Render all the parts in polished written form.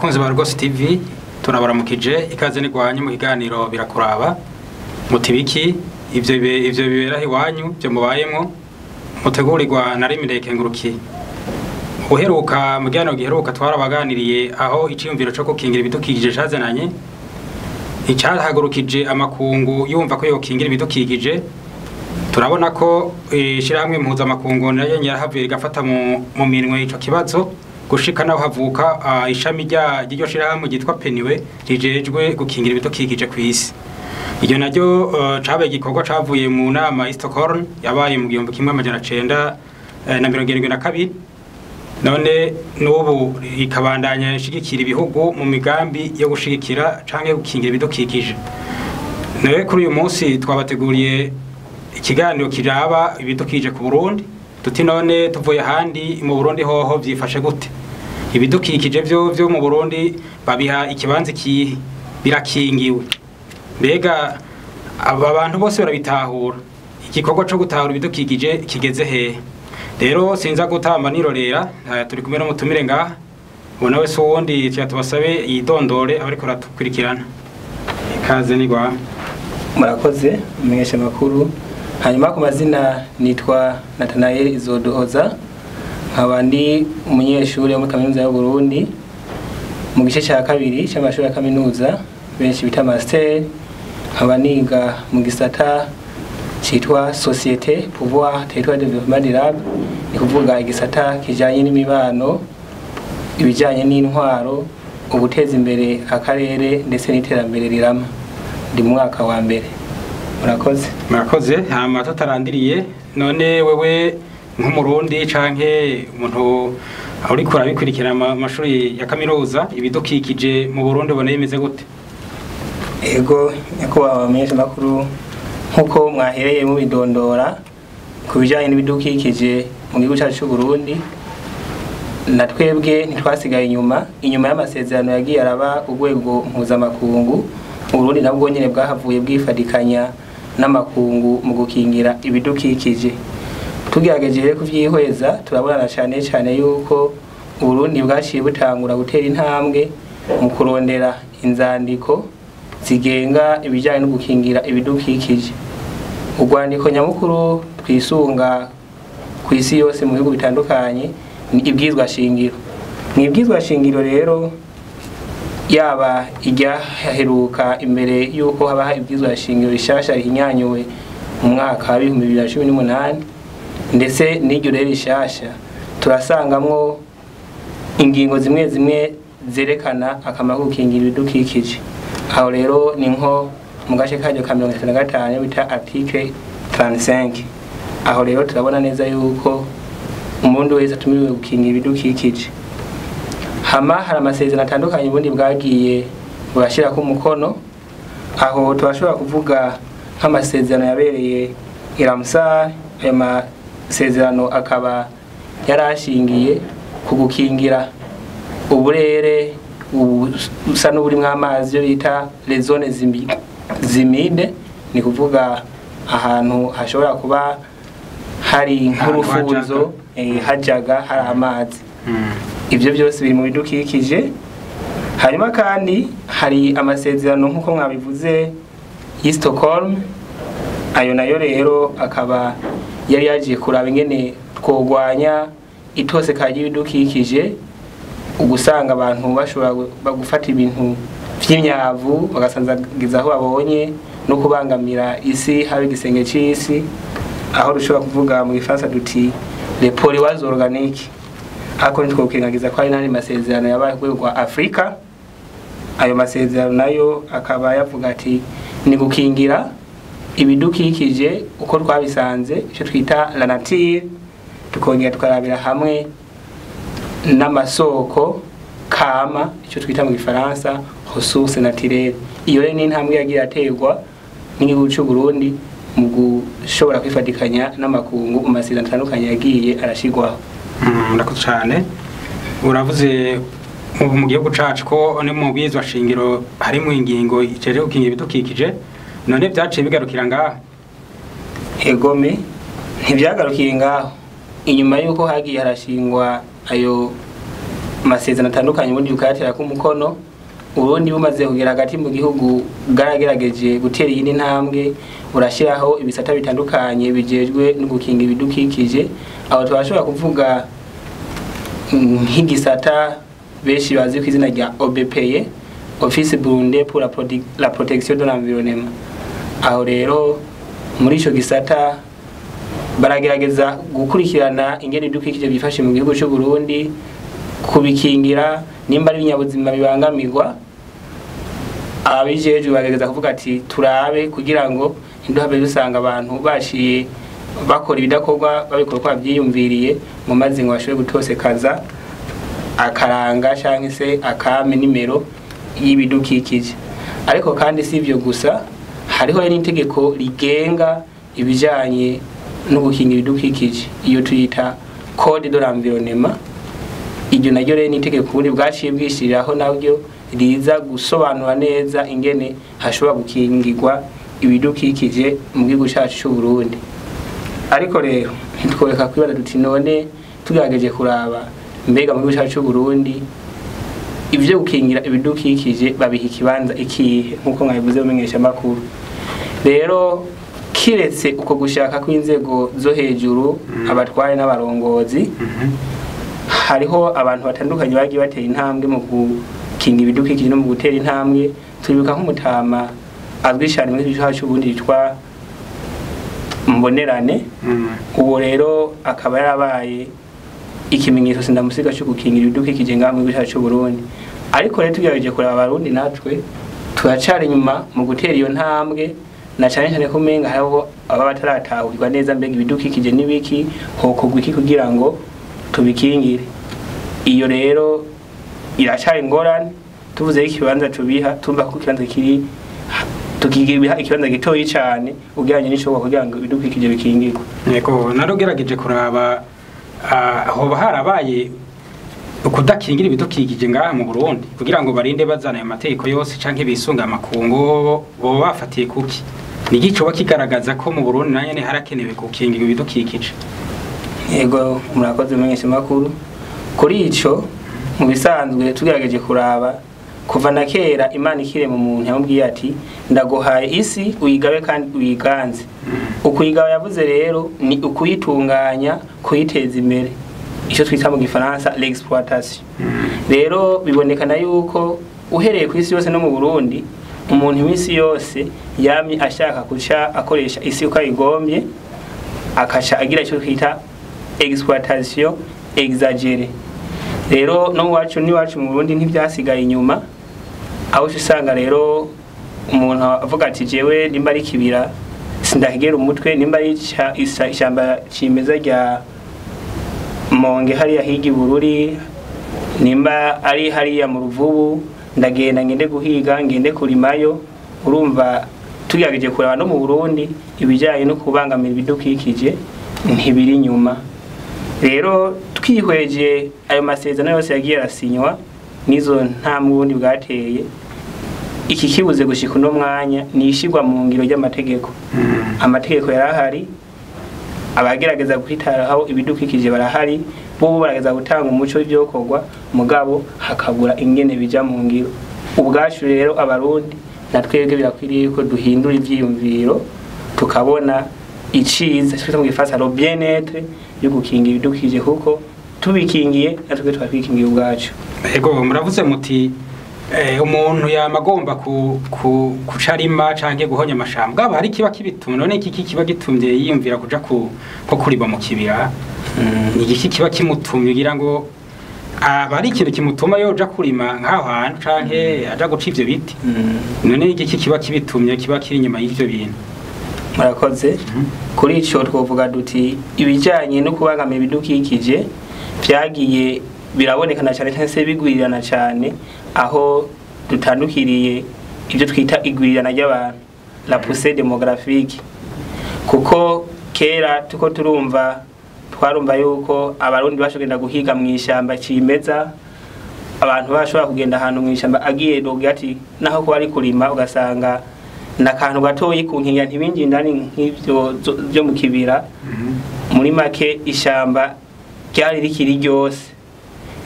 Abakunzi ba Rwose TV, turabaramukije. Ikaze n'igwanyu mu kiganiro Birakuraba. Muti biki ivyo bibera iwanyu, byo mubayemwo? Mutegurirwa na Remire Kenguruki. Uheruka mu kiganiro giheruka, twarabaganiriye aho iciyumviro co gukingira ibidukikije cazananye, icahagurukije amakungu yumva ko yokingira ibidukikije. Turabona ko ishirahamwe mpuzamakungu nayo yarahavuye rigafata mu minwe ico kibazo, gushika naho havuka ishami ry'iryo shirahamwe ryitwa PNUE, rijejwe gukingira ibidukikije kw'isi. Iryo naryo cabaye igikorwa cavuye mu nama i Stockholm yabaye mu 1972, none n'ubu ikabandanya ishigikira ibihugu mu migambi yo gushigikira canke gukingira ibidukikije. Nawe kuri uyu munsi twabateguriye ikiganiro kiraba ibidukikije ku Burundi. Tuti none tuvuye ahandi, mu Burundi hoho vyifashe gute? Ibidukikije vyo mu Burundi babiha ikibanza kihe? Birakingiwe? Mbega aba bantu bose barabitahura? Igikorwa co gutahura ibidukikije kigeze hehe? Rero sinza gutamba nirorera, turi kumwe n'umutumire ngaha. Ubona wese uwundi tuya tubasabe yidondore abariko baratukurikirana. Ikaze nigwa. Murakoze, umumenyesha makuru. Hanyuma ku mazina nitwa Nathanael Izoduhoza, nkaba ndi umunyeshuri wo muri Kaminuza y'u Burundi mu gice cya kabiri cy'amashuri ya kaminuza benshi bita master, nkaba niga mu gisata cyitwa Société, Pouvoir, Territoire, Développement Durable, ni kuvuga igisata kijanye n'imibano, ibijanye n'intwaro, uguteza imbere akarere ndetse n'iterambere rirama. Ndi mu mwaka wa mbere. Murakoze. Murakoze. Hama tutarandiriye, none wewe nk'Umurundi canke umuntu uriko urabikurikirana amashuri ya kaminuza, ibidukikije mu Burundi ubona bimeze gute? Ego, nyakubahwa bamenyesha makuru, nkuko mwahereye mubidondora ku bijanye n'ibidukikije mu gihugu cyacu cy'u Burundi, na twebwe ntitwasigaye inyuma. Inyuma y'amasezerano yagiye araba ku rwego mpuzamakungu, Uburundi nabwo nyene bwahavuye bwifadikanya n'amakungu mu gukingira ibidukikije. Tugerageje rero kuvyihweza, turabona cane cane yuko Uburundi bwaciye butangura gutera intambwe mu kurondera inzandiko zigenga ibijyanye no gukingira ibidukikije. Urwandiko nyamukuru twisunga ku isi yose mu bihugu bitandukanye ni ibwirizwa shingiro. Mu ibwirizwa shingiro rero, yaba iryaheruka imbere y'uko habaho ibwirizwa shingiro rishasha rihinyanyuwe mu mwaka wa 2018, ndetse n'iryo rero rishasha, turasangamwo ingingo zimwe zimwe zerekana akamaro ko gukingira ibidukikije. Aho rero ni nko mu gace karyo ka 35 bita article 35. Aho rero turabona neza yuko umuntu wese atumiriwe gukingira ibidukikije. Hama hari amasezerano atandukanye ubundi bwagiye burashyirako umukono. Aho turashobora kuvuga nk'amasezerano yabereye i Ramsar. Ayo masezerano akaba yarashingiye ku gukingira uburere busa n'uburimwo amazi, iyo bita les zones humides, ni kuvuga ahantu hashobora kuba hari nk'urufunzo, hajaga hari amazi. Ibyo byose biri mu bidukikije. Hanyuma kandi hari amasezerano, nk'uko mwabivuze, y'i Stockholm. Ayo nayo rero akaba yari yagiye kuraba ingene twogwanya itoseka ry'ibidukikije, ugusanga abantu bashobora gufata ibintu vy'imyavu bagasanzagiza aho babonye, no kubangamira isi, haba igisenge c'isi, aho dushobora kuvuga mu Gifaransa duti les polluants organiques. Ariko ntitwokwirengagiza ko hari n'andi masezerano yabaye ku rwego rwa Afurika. Ayo masezerano nayo akaba yavuga ati ni gukingira ibidukikije uko twabisanze, icyo twita la nature, tukongera tukarabira hamwe n'amasoko kama, icyo twita mu Gifaransa ressources naturelles. Iyo rero ni intambwe yagiye aterwa n'igihugu cy'u Burundi mu gushobora kwifatikanya n'amakungu mu masezerano atandukanye yagiye arashirwaho. Murakoze cyane. Uravuze ubu mu gihugu cacu ko no mu bwirizwa shingiro harimo ingingo ijeje gukingira ibidukikije. None vyaciye bigarukira ngaha? Egome, ntibyagarukiye ngaho. Inyuma y'uko hagiye harashingwa ayo Amasezerano atandukanye ubundi bukayaterako umukono. Uburundi bumaze kugera hagati mu gihugu bwaragerageje gutera iyindi ntambwe, burashyiraho ibisata bitandukanye bijejwe no gukinga ibidukikije. Aho turashobora kuvuga nk'igisata benshi bazi ku izina rya OBPE, Office Burundais pour la Protection de l'Environnement. Aho rero muri ico gisata baragerageza gukurikirana ingene ibidukikije byifashe mu gihugu cy'u Burundi, kubikingira nimba ari ibinyabuzima bibangamirwa. Ababijejwe bagerageza kuvuga ati turabe kugira ngo ntiduhave dusanga abantu baciye bakora ibidakorwa, babikora uko bavyiyumviriye, mu mazi ngo bashobore gutosekaza akaranga canke se akame nimero y'ibidukikije. Ariko kandi si ivyo gusa, hariho n'itegeko rigenga ibijanye no gukinga ibidukikije, iyo tuyita Code de l'Environnement. Iryo naryo rero ni itegeko ubundi bwaciye bwishyiriraho, naryo riza gusobanura neza ingene hashobora gukingirwa ibidukikije mu gihugu cyacu cy'u Burundi. Ariko rero ntitworeka kwibaza duti none tugerageje kuraba, mbega mu gihugu cyacu cy'u Burundi ibyo gukingira ibidukikije babiha ikibanza ikihe? Nk'uko mwabivuze mumenyesha amakuru, rero kiretse uko gushaka kw'inzego zo hejuru, abatware n'abarongozi, hariho abantu batandukanye bagiye batera intambwe mu gukinga ibidukikije no mu gutera intambwe. Turibuka nk'umutama azwi cyane muri gihugu cyacu Burundi yitwa Mbonerane. Uwo rero akaba yarabaye ikimenyetso sindamusiga cyo gukingira ibidukikije ngaha mu gihugu cyacu Burundi. Ariko rero tugerageje kureba, Abarundi natwe turacari inyuma mu gutera iyo ntambwe, na cyane cyane ko umenga hariho ababa bataratahurwa neza mbega ibidukikije n'ibiki, hokorwa iki kugira ngo tubikingire. Iyo rero iracari ingorane. Tuvuze ikibanza tubiha, tumva ko ikibanza kiri tukigiha ikibanza gitoyi cyane ugereranyije n'ishoboka kugira ngo ibidukikije bikingirwe. Yego, narugerageje kuraba, hoba harabaye ukudakingira ibidukikije ngaha mu Burundi kugira ngo barinde bazana ayo mategeko yose canke bisunga amakungu, boba bafatiye kuki? Ni iki coba kigaragaza ko mu Burundi nayo nyene harakenewe gukingira ibidukikije? Yego, murakoze mumenyesha makuru. Kuri ico, mu bisanzwe tugerageje kuraba, kuva na kera Imana ikirema umuntu yamubwiye ati ndaguhaye isi uyigabe kandi uyiganze. Ukuyigaba yavuze rero ni ukuyitunganya, kuyiteza imbere, icyo twita mu gifaransa l'exploitation. Rero bibonekana yuko uhereye ku isi yose no mu Burundi, umuntu iminsi yose yamye ashaka guca akoresha isi uko ayigombye, akaca agira icyo twita exploitation exagérée. Rero no wacu n'iwacu mu Burundi ntibyasigaye inyuma, aho usanga rero umuntu avuga ati jewe nimba ari kibira sindahigera umutwe, nimba ari ishyamba cimeza rya Monge hariya higa Ibururi, nimba ari hariya mu Ruvubu, ndagenda ngende guhiga, ngende kurimayo. Urumva tugerageje kuraba no mu Burundi ibijyanye no kubangamira ibidukikije ntibiri inyuma. Rero twihweje ayo masezerano yose yagiye arasinywa n'izo ntambwe ubundi bwateye, iki kibuze gushika uno mwanya ni ishirwa mu ngiro ry'amategeko. Amategeko yarahari, abagerageza kwitaraho ibidukikije barahari, bo barageza gutanga umuco w'ivyokorwa, mugabo hakabura ingene bija mu ngiro. Ubwacu rero Abarundi na twebwe birakwiriye ko duhindura ivyiyumviro, tukabona iciza twita mu gifaransa le bien-être yo gukingira ibidukikije, kuko tubikingiye natwe tuba twikingiye ubwacu. Ego, muravuze muti umuntu yama agomba kucarima canke guhonya amashamba, bwaba hari kiba kibitumye. None iki kiba gitumye yiyumvira kuja ko kuriba mu kibira? Ni igiki kiba kimutumye kugira ngo aba ari ikintu kimutuma yoja kurima nk'aho hantu canke aja guca ivyo biti? None igiki kiba kibitumye, kiba kiri inyuma y'ivyo bintu? Murakoze. Kuri ico twovuga duti ibijanye no kubangamira ibidukikije vyagiye birabonekana cyane cyane se bigwirirana cyane aho dutandukiriye ibyo twita igwirirana ry'abantu, la poussée démographique. Kuko kera tuko turumva, twarumva yuko Abarundi bashobora kugenda guhiga mu ishyamba cimeza, abantu bashobora kugenda ahantu mu ishyamba agiye doga ati naho kuba ari kurima ugasanga nakantu gatoyi ku nkingira, ntibinjire indani nk'ivyo byo mu kibira. Muri make ishyamba ryari rikiri ryose.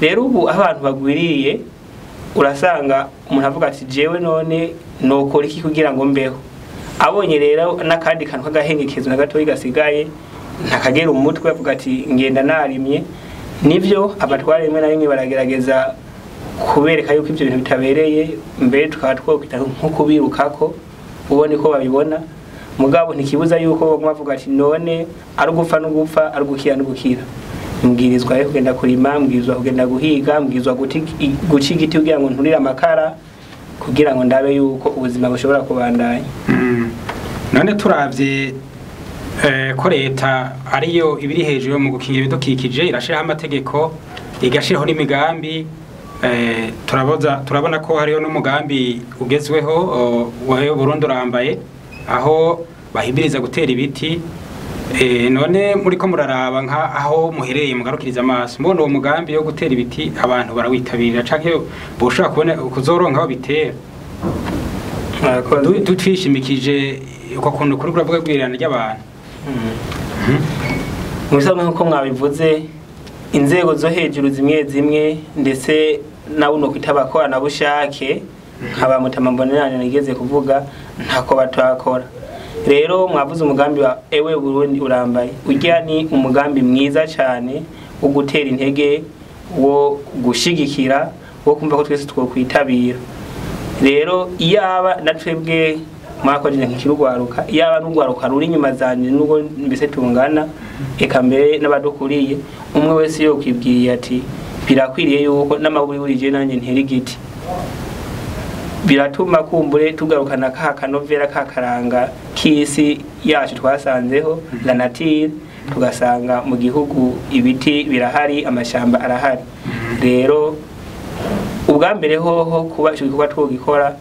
Rero ubu aho abantu bagwiriye urasanga umuntu avuga ati jewe none nokora iki kugira ngo mbeho. Abonye rero n'akandi kantu k'agahengekezo na gatoyi gasigaye ntakagera umutwe, avuga ati ngenda narimye. Nivyo abatware rimwe na rimwe baragerageza kubereka yuko ivyo bintu bitabereye, mbere tukaba twokwita nko kubirukako ubone ko babibona, mugabo ntikibuza yuko baguma bavuga ati none ari ugupfa no gupfa, ari ugukira no gukira. Mbwirizwa rero kugenda kurima, mbwirizwa kugenda guhiga, mbwirizwa guca igiti kugira ngo nturire amakara, kugira ngo ndabe yuko ubuzima bushobora kubandanya. None turavye ko leta ariyo ibiri hejuru mu gukingira ibidukikije, irashiraho amategeko, igashiraho n'imigambi. Turabona ko hariho n'umugambi ugezweho wa Burundi urambaye, aho bahimiriza gutera ibiti. None muriko muraraba nka aho muhereye mugarukiriza amaso, mbona uwo mugambi wo gutera ibiti abantu barawitabirira canke boshobora kubona kuzoronka aho bitera? Tutwishimikije uko kuntu kuri kuravuga bwirana ry'abantu. Mubisanzwe nkuko mwabivuze, inzego zo hejuru zimwe zimwe ndetse nabo no kwita abakoranabushake nkaba Mutama Mbonerane nigeze kuvuga, ntako batakora. Rero mwavuze umugambi wa Ewe Burundi urambaye, urya ni umugambi mwiza cyane wo gutera intege, wo gushigikira, wo kumva ko twese twokwitabira. Rero iyaba natwebwe mwakojeje nk'ikirugwaruka, iyaba n'ugwaruka ruri inyuma zanje nubwo mbese tungana, eka mbere n'abadukuriye, umwe wese yokwibwiriye ati birakwiriye yuko n'amaburi burije nanjye ntera igiti. Biratuma kumbure tugarukana ka kanovera ka karanga k'isi yacu twasanzeho la nature, tugasanga mu gihugu ibiti birahari, amashamba arahari. Rero ubwa mbere hoho kuba ico gikorwa twogikora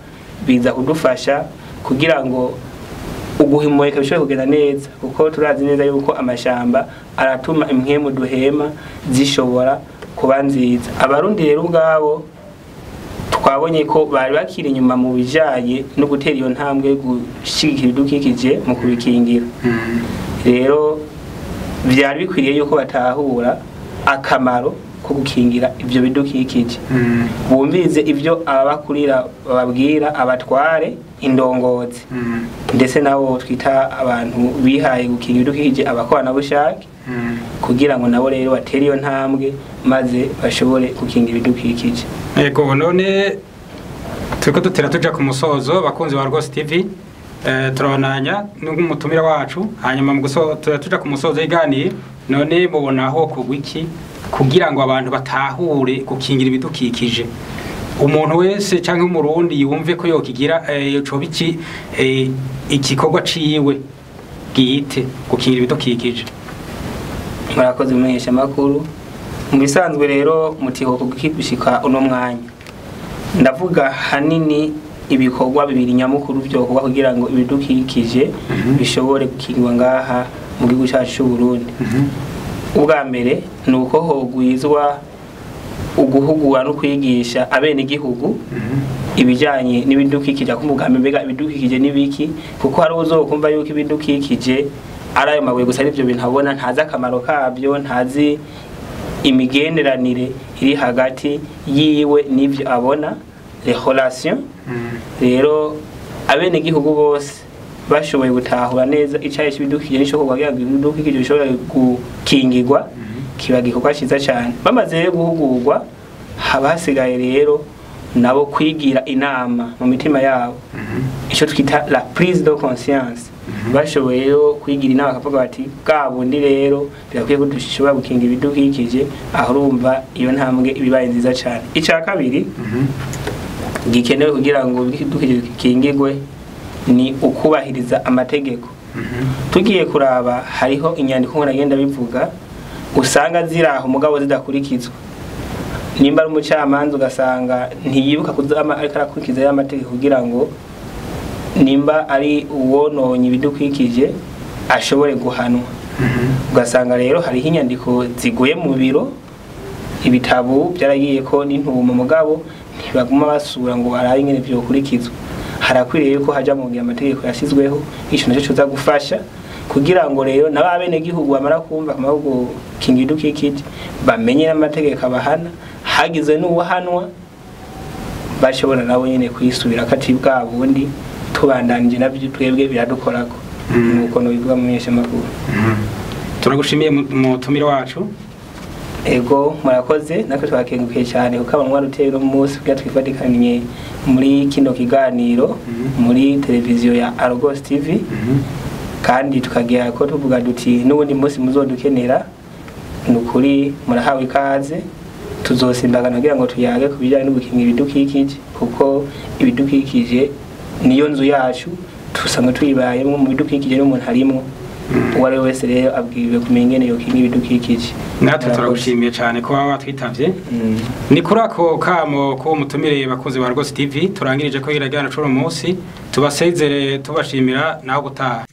biza kudufasha kugira ngo uguhumeka bishobore kugenda neza, kuko turazi neza yuko amashamba aratuma impwemu duhema zishobora kuba nziza. Abarundi rero ubwabo twabonye ko bari bakiri inyuma mu bijanye no gutera iyo ntambwe yo gushigikira ibidukikije mu kubikingira. Rero vyari bikwiriye yuko batahura akamaro ko gukingira ivyo bidukikije, bumvirize ivyo ababakurira bababwira, abatware, indongozi, ndetse nabo twita abantu bihaye gukingira ibidukikije, abakoranabushake, kugira ngo nabo rero batere iyo ntambwe maze bashobore gukingira ibidukikije. Ego, none turiko dutera tuja ku musozo, bakunzi ba Rwose TV, turabandanya n'umutumira wacu, hanyuma mu gusoza tuja ku musozo iganiye. None mubona aho kugwa iki kugira ngo abantu batahure gukingira ibidukikije, umuntu wese canke umurundi yumve ko yokigira coba iki igikorwa ciwe bwite gukingira ibidukikije? Murakoze mumenyesha makuru. Mu bisanzwe rero mutiho kugishika uno mwanya, ndavuga hanini ibikorwa bibiri nyamukuru byo kugira ngo ibidukikije bishobore gukingwa ngaha mu gihugu cyacu cy'u Burundi. Ubwa mbere ni uko hogwizwa uguhugura no kwigisha abenegihugu ibijanye n'ibidukikije, kumugambi mbega ibidukikije nibiki, kuko hari uzokumva yuko ibidukikije ari ayo mabuye gusa, arivyo bintu abona, ntazi akamaro kabyo, ntazi imigenderanire iri hagati yiwe n'ivyo abona, les relations. Rero abenegihugu bose bashoboye gutahura neza icaye c'ibidukikije n'ico kugira ngo ibidukikije bishobore gukingirwa, kiba gikorwa ciza cyane. Bamaze rero guhugurwa, haba hasigaye rero nabo kwigira inama mu mitima yabo, ico twita la prise de conscience. Bashoboye rero kwigira inama bakavuga bati bwa bundi rero birakwiye ko dushobora gukinga ibidukikije, aho urumva iyo ntambwe ibibaye nziza cyane. Ica kabiri gikenewe kugira ngo ibidukikije bikingirwe ni ukubahiriza amategeko. Tugiye kuraba hariho inyandiko nkora ngenda bivuga usanga ziraho mugabo zidakurikizwa. Nimba ari umucamanza ugasanga ntiyibuka kuzama ariko arakurikiza ya mategeko kugira ngo nimba ari uwononye ibidukikije ashobore guhanwa. Ugasanga rero hariho inyandiko ziguye mu biro, ibitabo byaragiye ko n'intumo, mugabo ntibaguma basura ngo barabe ingene vyokurikizwa. Harakwiriye yuko haja mu gihe amategeko yashizweho, ico naco coza gufasha kugira ngo rero n'abenegihugu bamara kumva akamaro ko gukingira ibidukikije bamenye n'amategeko abahana, Hagize n'ubuhanwa, bashobora nabo nyene kwisubira ko ati bwa bundi tubandanije navyo twebwe biradukorako. Nuko nobivuga, mu makuru. Turagushimiye, mutumire wacu. Ego, murakoze. Natwe twakengukiye cyane kuko abantu waruteye uno munsi kugira twifatikanye muri kino kiganiro muri televiziyo ya Argos TV, kandi tukagira ko tuvuga duti n'ubundi munsi muzodukenera, ni ukuri murahawe ikaze, tuzosimbagana kugira ngo tuyage ku bijyanye n'ugukinga ibidukikije, kuko ibidukikije niyo nzu yacu usanga tuyibayemo. Mu bidukikije n'umuntu arimwo, uwo ari we wese rero abwiriwe kumenya ingene yokinga ibidukikije. Natwe turagushimiye cyane ko waba watwitabye. Ni kuri ako kamo ko mutumire, bakozi ba Argos TV, turangirije ko iragana curo munsi tubasezere, tubashimira naho gutaha.